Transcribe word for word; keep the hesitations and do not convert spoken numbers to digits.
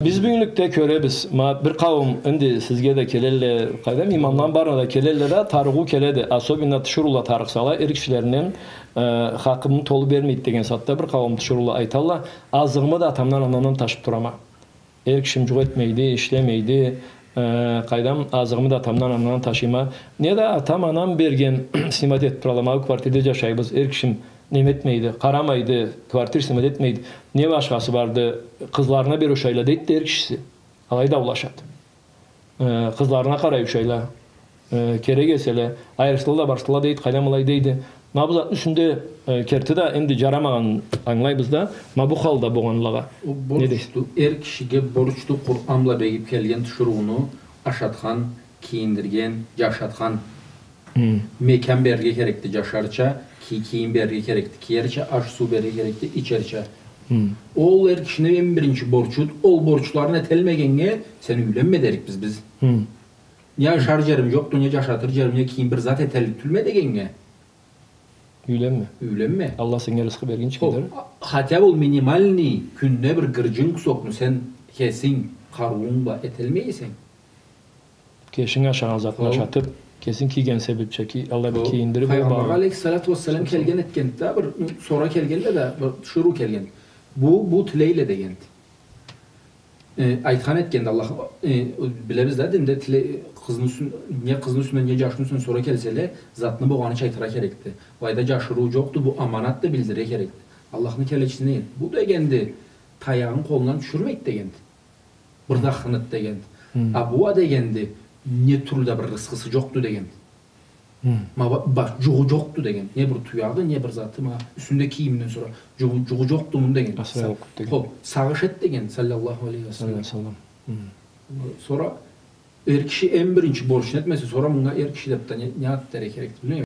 Биз бюгюнлюкде кёребиз, ма, бир къауум, энди сизге да келелле, къайдам, имамланы барына да келелле да, тарыгъыу келеди. Особенно тиширыула тарыкъсала, эр кишилеринден, э, хакъымы толу бермейди деген сагъатда бир къауум тиширыула айталла, азыгъымы да атамдан, анамдан ташып турама. Эр кишим джукъ этмейди, ишлемейди, э, къайдам, азыгъымы да атамдан, анамдан ташыйма. Не да атам, анам берген, снимать этип туралла, ма бу квартирде джашайбыз, эр кишим неме этмейди, къарамайды, квартир снимать этмейди. Не башхасы барды, къызларына берушайла, дейди да эр кишиси. Алай даулашады. Э, къызларына къарайушайла, э, керек эселе, айырылсала да барсала, дейди, къайдам, алай, дейди. Ма бу затны юсюнде, э, керти да энди джарамагъанын ангылайбыз да, ма бу халда болгъанлагъа. Ол не дейсиз? Борчду, эр кишиге борчду Къуран бла бегип келген тиширыуну ашатхан, кийиндирген, джашатхан. Хы. Мекан берирге керекди джашарча, ки-, кийим берирге керекди киерча, аш-суу берирге керекди ичерча. Хы. Ол эр кишини эм биринчи борчуду, ол борчларын эталмагъаннга сен юйленме дерикбиз биз. Хы. Не ашар джерим джокъду, не джашатыр джерим, не кийим, бир зат эталлыкъ тюлме дегеннге. Юйленме. Юйленме. Аллах сеннге рызкъы бергинчиге дери. Хотя бы ол минимальный кюнде бир гырджын кусокну сен кесинг къарыуунг бла эталмай эсенг. Кесинг ашагъан затны ашатып, кесинг кийген себепча ки-, алай бир кийиндирип, ол Пайгъамбаргъа алейхиссалату уассалам келген этгенди да, бир сора келгенди да, бир тиширыу келген. Бу, бу тилейле дегенди. Э, айтхан этгенди Аллах, э, билебиз да, динде тиле-, къызны юсюн-, не къызны юсюнден, не джашны юсюнден сора келселе, затны болгъаныча айтыргъа керекди. Былайда джашырыу джокъду, бу аманатды, билдирирге керекди. Аллахны келечиси не? Бу дегенди, таягъын къолундан тюшюрмейди дегенди. Бир да хыныт дегенди. Хы. А бу а дегенди, не тюрлю да бир рысхысы джокъду дегенди. Хы. Ма ба-, ба-, джугъу джокъду деген. Не бир туягъы, не бир заты, ма, юсюнде кийиминден сора джугъу, джугъу джокъду муну деген. Асырай окъуп деген. Хо, сагъыш эт деген, саллаллаху алейхи ва саллам. Саллаллаху алейхи ва саллам. Хы. Сора эр киши эм биринчи борчну этмесе, сора мынга эр киши деп да не, не ат дерге керекди, билмейме.